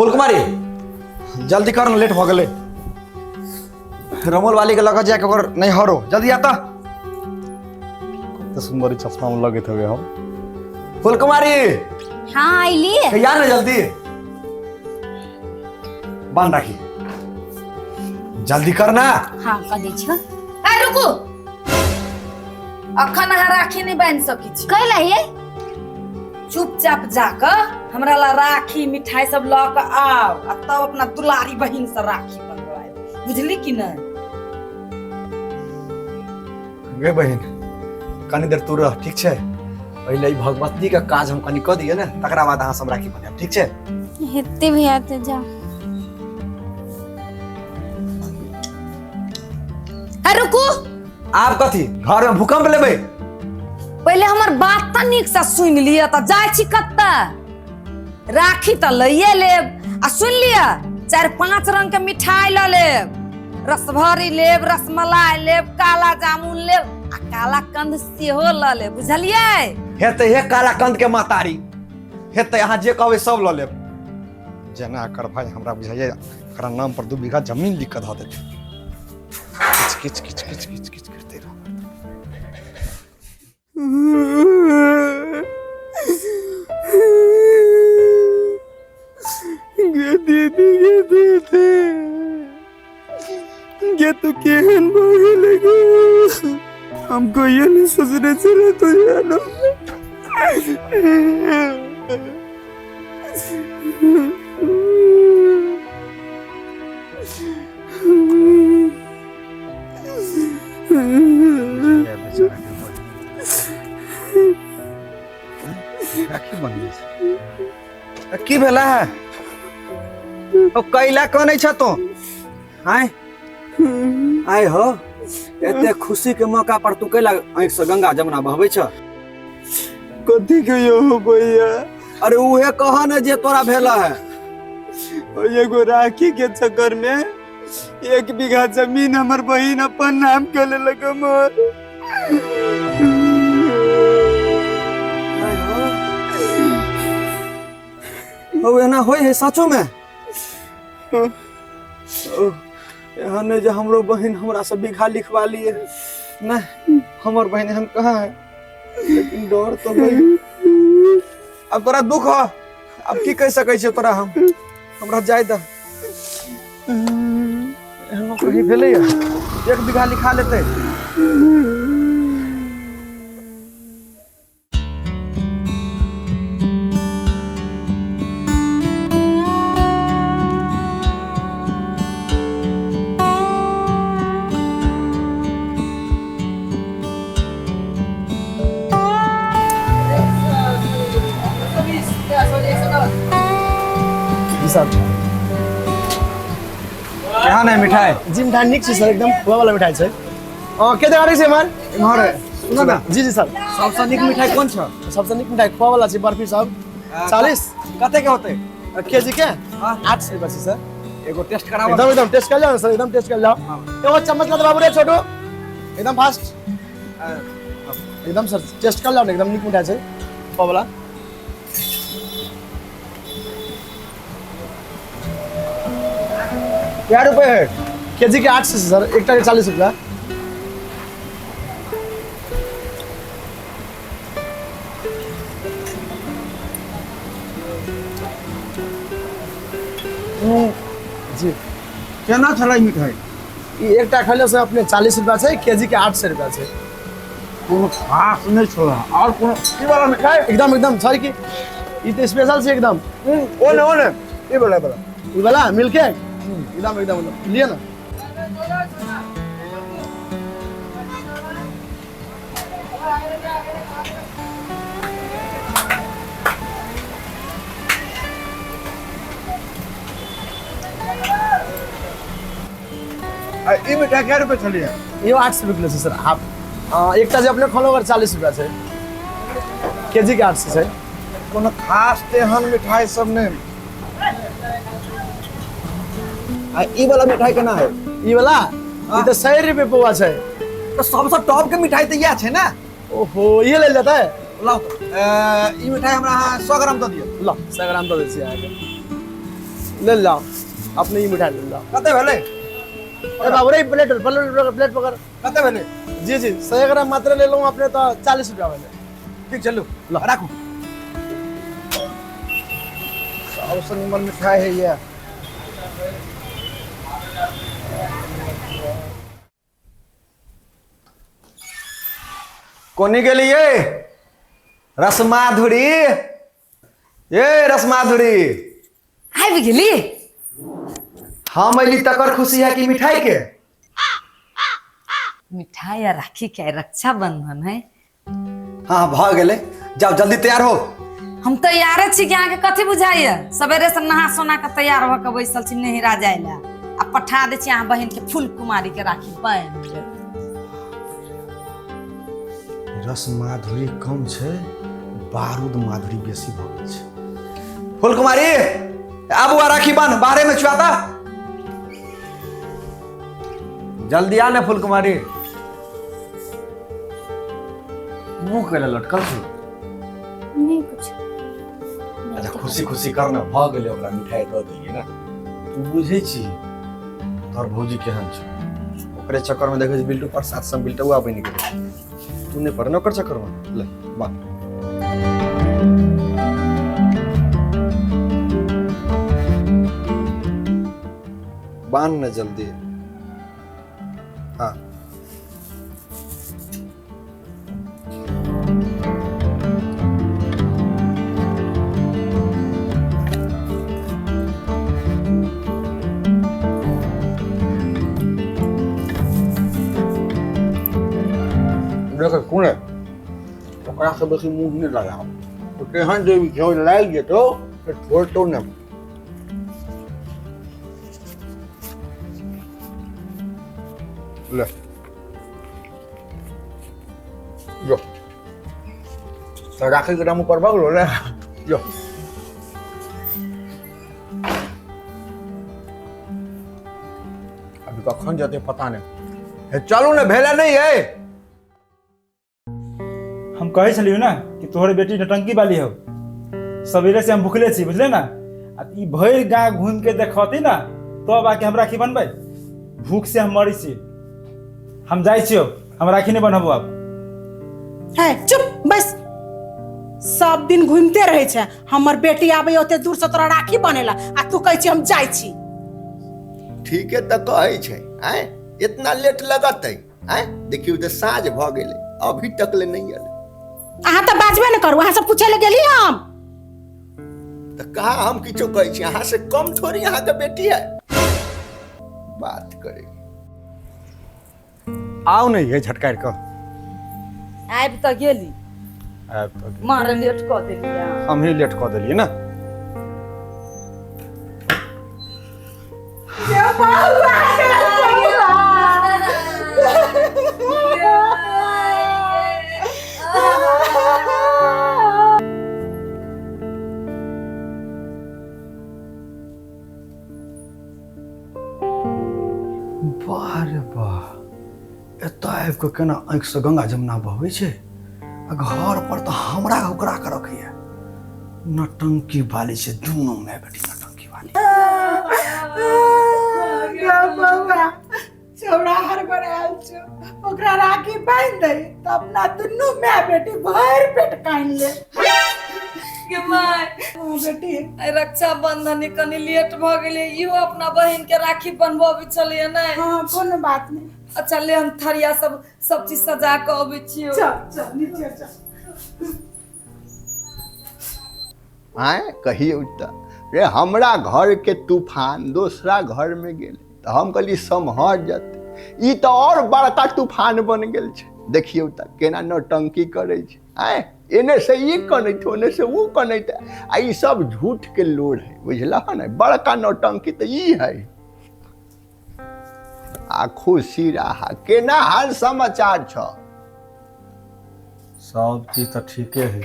फूल कुमारी, जल्दी कर न, लेट भऽ गेलै। रमोल वाली के लग जाके ओकर नहीं हरो, जल्दी आता। कते सुंदर चश्मा में लगैत हवे हम। फूल कुमारी। हाँ, आइली। तैयार ना, जल्दी बांध राखी, जल्दी करना। हाँ, कह दै छियो। ए रुकू, अखन अहाँ राखी नहि बान्हि सकै छी। कैला ये? चुपचाप जाकऽ हमरा ला राखी मिठाई सब लऽ कऽ आउ आ तब अपना दुलारी बहिन से राखी बनवायब, बुझली कि नहि? गे बहिन, कनी देर तू रह, ठीक छै? पहिले ई भगवती के काज हम कनी कऽ दियै ने, तकरा बाद अहाँ सब राखी बनायब, ठीक छै? हेते भैया, ते जा। ए रुकू। आब कथी, घर में भूकंप लेबै? पहिले हमर बात तऽ नीकसँ सुनि लिअ। तऽ जाइ छी कतऽ, राखी तऽ लैए लेब आ सुनि लिअ, चारि पाँच रंग के मिठाई लऽ लेब, रसभरी लेब, रसमलाई लेब, काला जामुन लेब आ काला कंद सेहो लऽ लेब, बुझलियै? हेतै हे काला कंद के महतारी, हेतै, अहाँ जे कहबै सब लऽ लेब। जेना एकर भाई हमरा बुझाइए एकरा नाम पर 2 बीघा जमीन लिख कऽ धऽ देतै। किच किच किच किच किच किच करते रह। गे दीदी, गे दीदी, गे तू केहन भऽ गेलै गे? हम कहियो नहि सोचने छलियै तू एना। राखी बन्हने छै। की भेला है? ओ कैला कनै छ तो? आय आय हो, एते खुशी के मौका पर तू कैला आँखि से गंगा जमुना बहबै छ? कथी कहियो हो भैया? अरे उहे कह ने जे तोरा भेला है। ओ एगो राखी के चक्कर में 1 बीघा जमीन हमर बहिन अपन नाम के लेलक हमर। आय हो, ओ एना होय है सचो में? ओ, एहन नहि जे हमरो बहिन हमरा से बीघा लिखवा लिए। नहीं, हमर बहिन एहन कहाँ है, लेकिन डर तो होई। अब तोरा दुख हो, अब की कहि सकै छियै तोरा हम? हमरा जाय दे। एहनो कहीं भेलैया, 1 बीघा लिखा लेतै? जी सर। केहन है मिठाई? जी, मिठाई नीक छै सर, एकदम खोआ वाला मिठाई छै। के गाड़ी छै एम्हर? इम्हर सुन ने। जी जी सर। सबसँ नीक मिठाई कोन छ? सबसँ नीक मिठाई खोआ वाला छै, बर्फी सब 40। कते के होतै? केजी के? हाँ। 800 रुपया छै सर। एगो टेस्ट कराबऽ। एकदम एकदम टेस्ट कर जाओ सर, एकदम टेस्ट कर जाओ। एगो चम्मच ला दे बाबू रे छोटू, एकदम फास्ट। एकदम सर, टेस्ट कर जाओ ने, एकदम नीक मिठाई छै खोआ वाला। क्या रुपए है? केजी के 800 सर, एकटा के 40 रुपया। जी। केना छलै मिठाई? ई एकटा खैले से अपने 40 रुपया छै, केजी के 800 रुपया छै। कोनो खास नहि छलै। और कोनो ई वाला मिठाई? एकदम एकदम सर, की ई तऽ स्पेशल छै एकदम। ओ ने, ओ ने, ई वाला, ई वाला। ई वाला मिलके एकदम एकदम एकदम लिअ ना। आ ई मिठाई क्या रुपए छलियै? इहो 800 रुपये किलो छै सर। हाफ एकटा जे अपने खोलो, ओकर 40 रुपया छै, केजी के 800 छै। कोनो खास तेहन मिठाई सब नहि। आ ई वाला मिठाई केना है? ई वाला? ई तऽ 100 रुपये पौआ छै। तऽ सबसँ टॉप के मिठाई तऽ इएह छै ने। ओहो, ये लेल जेतै? लाउ तऽ, ई मिठाई हमरा अहाँ 100 ग्राम दऽ दिअ। ल, 100 ग्राम दऽ दै छी अहाँके। ले लाओ अपने ही मिठाई ले लाओ। कते भेलै? ए बाबू रे, प्लेट प्लेट प्लेट पकड़। कते भेलै? जी जी 100 ग्राम मात्र ले लूँ अपने तो 40 रुपया भेलै। ठीक चलू राखू। सबसे निमन मिठाई है ये। कोनी गेलिए रसमाधुरी? ए रसमाधुरी आबि गेली। हम अयली तकर खुशी है कि मिठाई के? मिठाई आ राखी के रक्षाबंधन है। हाँ भ गेलै, जाओ जल्दी तैयार हो। हम तैयारे छी कि अहाँके कथी बुझाइए? सवेरे से नहा सोना के तैयार भऽ के बैसल छी नहिरा जाय ला, आ पठा दै छी अहाँ बहिन के फूल कुमारी के राखी बान्हि के। रसमाधुरी कम छै, बारूद माधुरी बेसी भऽ गेल छै। फूल कुमारी आबू आ राखी बान्ह, बाहरे में छुआता। जल्दी आ ने फूल कुमारी। मुंह कैला लटकल छै? नहीं कुछ। अच्छा खुशी खुशी करना भऽ गेलै, ओकरा मिठाई दऽ देलियै ने। तू बुझै छी तोहर भौजी केहन छै, ओकरे चक्कर में देखै छी बिल्टू प्रसाद सब बिल्टुआ बनि गेलै। तू नहि पड़ ने ओकर चक्कर में, ले बात। बान्ह ने जल्दी। हाँ देख सुन, ओकरा से बेसी मुँह नहि लगाओ, तो तेहन देवी छै लागि जेतौ तऽ छोड़तौ नहि। ले जो तऽ राखी के नाम ऊपर भऽ गेलो ने। जो अभी कखन जेतै पता नहि। चलू ने, भेला नहीं है। हम कहै छलियौ ने कि तोहर बेटी नटंकी वाली हौ, सवेरे से हम भुखले छी बुझले ना। आ ई भरि गाँव घूम के देखती ना तब आके हम राखी बनबै। भूख से हम मरी छी, हम जाइ छियौ, हम राखी नहीं बनबो आब। है चुप बस, सब दिन घूमते रहे छै। हमर बेटी आबै ओते दूर से तोरा राखी बनेला आ तू कहै छी हम जाइ छी। ठीके तऽ कहै छै, आँय इतना लेट लगतै? आँय देखियौ तऽ साँझ भऽ गेलै, अभी तक ले नहीं एलै। अहाँ तऽ बाजबे ने करू, अहाँ सब पूछे ले गेली हम। तऽ कहाँ हम किछो कहै छी, अहाँ से कम थोड़ी अहाँके बेटी है बात करे। आउ नहीं है झटकार कऽ। आबि तऽ गेली, आबि तऽ गेली। मारे लेट कऽ देलियै। हम ही लेट कऽ देलियै ने। वाह रे वाह, एतऽ आबि कऽ केना आँखिसँ गंगा जमुना बहबै छै, आ घर पर तऽ हमरा ओकरा के रखैया। नटंकी वाली छै दुनू माय बेटी, नटंकी वाली। छौड़ा हड़बड़ायल छौ, ओकरा राखी बान्हि दही तऽ अपना दुनू माय बेटी भरि पेट कानि ले। गे my, हाँ बेटी, आइ रक्षाबंधन कनि लेट भऽ गेलै, इहो अपना बहिन के राखी बनबऽ छलियै ने। हाँ कोनो बात नहीं। अच्छा ले हम थरिया सब सब चीज सजा के अबै छियौ। चल चल नीचे चल। आँय कहियौ तऽ रे, हमरा घर के तूफान दोसरा घर में गेलै तऽ हम कहली सम्हर जेतै, ई तऽ और बड़का तूफान बन गेल छै। देखियौ तऽ केना नौटंकी करै छै। आँय एने से ई कनैत ओने से ऊ कनैत, आ ई सब झूठ के लोर है बुझलह ने। बड़का नौटंकी तऽ ई है। आ खुशी रहा, केना हाल समाचार छ? सब चीज तऽ ठीके है,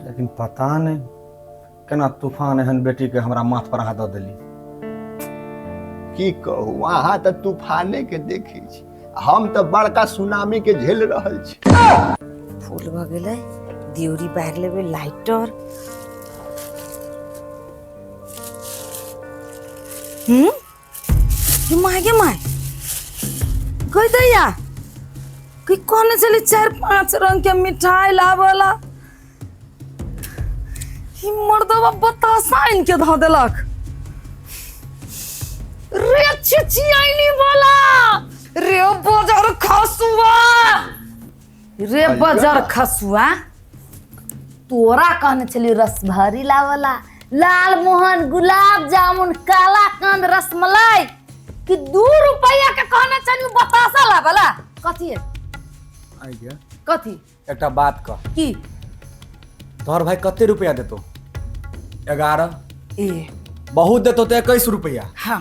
लेकिन पता नहीं केना तूफान एहन बेटी के हमरा माथ पर अहाँ दऽ देली। की कहू, अहाँ तऽ तूफाने के देखै छी, हम तऽ बड़का सुनामी के झेल रहल छी। फूल भऽ गेलै, दियोरी बारि लेबै, लाइटर। गे my गे my गई दैया कि कहने छली 4-5 रंग के मिठाई लावला ई मर्दवा बतासा आनि के धऽ देलक रे छिछियाइनी वाला रे बजर खसुआ रे बजर खसुआ तोरा कहने छली रसभरी लावला लाल मोहन गुलाब जामुन काला कंद रसमलाई कि 2 रुपया के कहने छली बतासा लावला कथी है आई गया कथी एकटा बात कह की तोहर भाई कते रुपया देतो 11 ए बहुत देतो तो 21 रुपया हाँ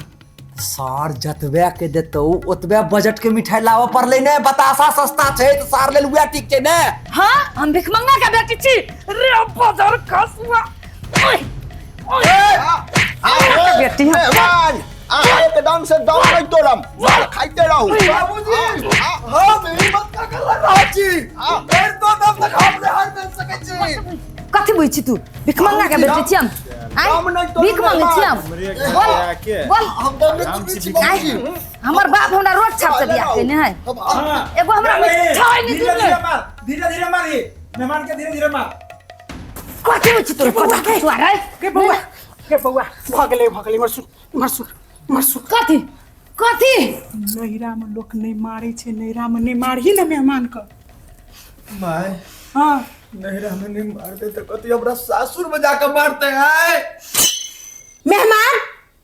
सार जतबे के देतो ओतबे बजट के मिठाई लावे पड़लै ने बतासा सस्ता छै त सार लेल उएह ठीक छै ने हाँ हम भिखमंगा के बेटी छी रे बजर खसुआ ओए ओए बेटी हम मेहमान अहाँ एकदम से दम नहीं तोड़म मार खाइते रहू बाबूजी हम हिम्मत का कर रहल छी फेर तो दम तक हम नहीं हार मिल सकै छी कथी बुझ छी तू भिखमंगा के बेटी छी हम आँय? दम नहीं तोड़ू भीख मांगे छी हम बोल बोल हम दम नहीं तोड़ै छी बाबूजी हमर बाप हमरा रोज छाप से बियाह केने है एगो हमरा मिठाई नहीं धीरे दिले धीरे मार धीरे धीरे मारी मेहमान के धीरे धीरे मार कथी बुझ छी तू बजर खसुआ रे के बौआ के बौआ भऽ गेलै भऽ गेलै इम्हर सुन इम्हर सुन इम्हर सुन कथी कथी नैहरा में लोक नहीं मारे छै नैहरा में नहीं मारही ने मेहमान के my हाँ नैहरा में नहीं मारते तो कथी हमरा सासुर में जाके मारते हैं मेहमान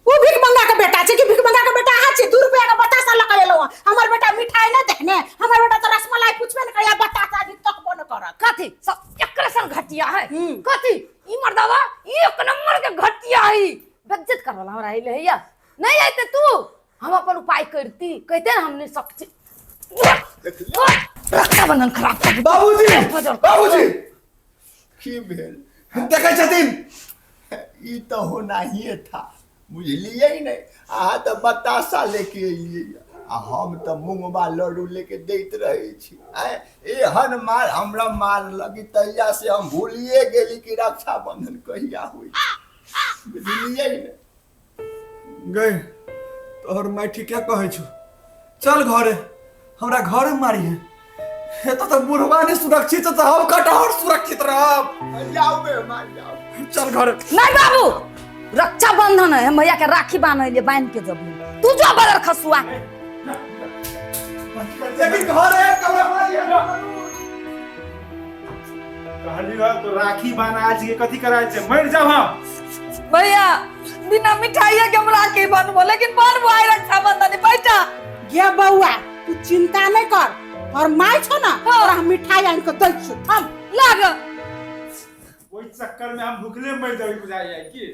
वो भीख मंगा के बेटा छै कि भीख मंगा के बेटा अहाँ छी 2 रुपया के बतासा लऽ के एलहुँ हँ। हमर बेटा मिठाई नहि देखने हमर बेटा तऽ रसमलाई पुछबे ने करैया बतासा अभी तकबो ने करत कथी सब एकरे सन घटिया है कथी ई मर्दावा एक नंबर के घटिया है बेइज्जत करवला हमरा अइले हैया नहीं आइते तू हम अपन उपाय करती कहते ना हमने सब रक्षाबंधन खराब कर बाबूजी बाबूजी की भेल देखै छथिन ई तऽ होना ही था बुझलियै नहि अहाँ तऽ बतासा लेके एलियै आ हम तऽ मूंगबा लड्डू लेके दैत रहै छी आँय एहन मार हमरा मारलक तहिया से हम भूलिए गेली कि रक्षाबंधन कहिया होइ बुझलियै नहि गई तोहर माय ठीके कहै छौ चल घरे हमरा घरे मारी है एतऽ तऽ बुढ़वा नहि सुरक्षित छै तऽ हम कटहर सुरक्षित रहब जाउ मेहमान जाउ चल घरे नहीं बाबू रक्षाबंधन है हम भैया के राखी बांधे लिए बांध के जब तू जो बदर खसुआ लेकिन घरे कमरा मारी है कहली हो तो राखी बांध आज के कथी करायल छै मर जाब हम भैया बिना मिठाई के हम राखी बांधबो लेकिन बांधबो आइ रक्षाबंधन बैठा गे बौआ तू चिंता नहीं कर और my छो ना तोरा हम मिठाई आनि के दै छियौ थम लाग ओहि चक्कर में हम भूखले मर जाबी बुझाइ जाय की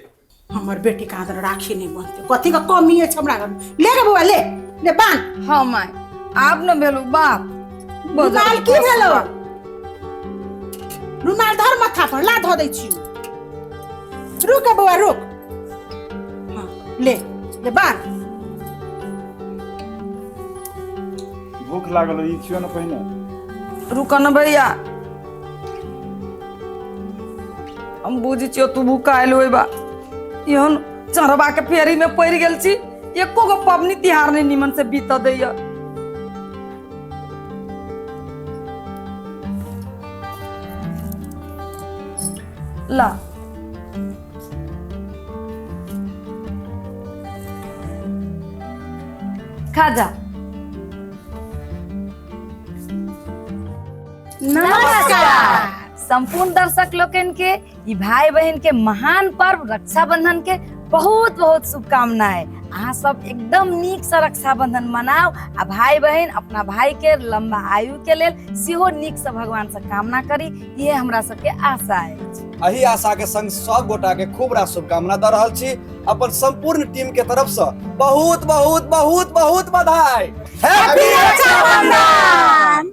हमर बेटी के आदर राखी नहीं बनते कथी के कमी अछि हमरा घर में ले गे बौआ ले ले बांध हाँ my आब न भेलू बाप रुमाल की भेलो रुमाल धर माथा पर ला धो दै छियौ रुक गे बौआ रुक हाँ ले ले बांध भूख लागल हो, ई खियो न पहिने रुक न भैया हम बुझी छियो तू भूखायल होइबा एहन चढ़बा के फेरी में पड़ि गेल छी एको गो पबनी तिहार नहीं निमन से बीत दैया ला खा जा। नमस्कार संपूर्ण दर्शक लोकन के ई भाई बहन के महान पर्व रक्षाबंधन के बहुत बहुत शुभकामना है। अहाँ सब एकदम नीक से रक्षाबंधन मनाओ आ भाई बहन अपना भाई के लंबा आयु के लेल सेहो नीक से भगवान से कामना करी, ये हमरा सबके आशा है। एही आशा के संग सब गोटा के खूब रास शुभकामना दऽ रहल छी अपन संपूर्ण टीम के तरफ से बहुत बहुत बहुत बहुत बधाई। हैप्पी रक्षाबंधन।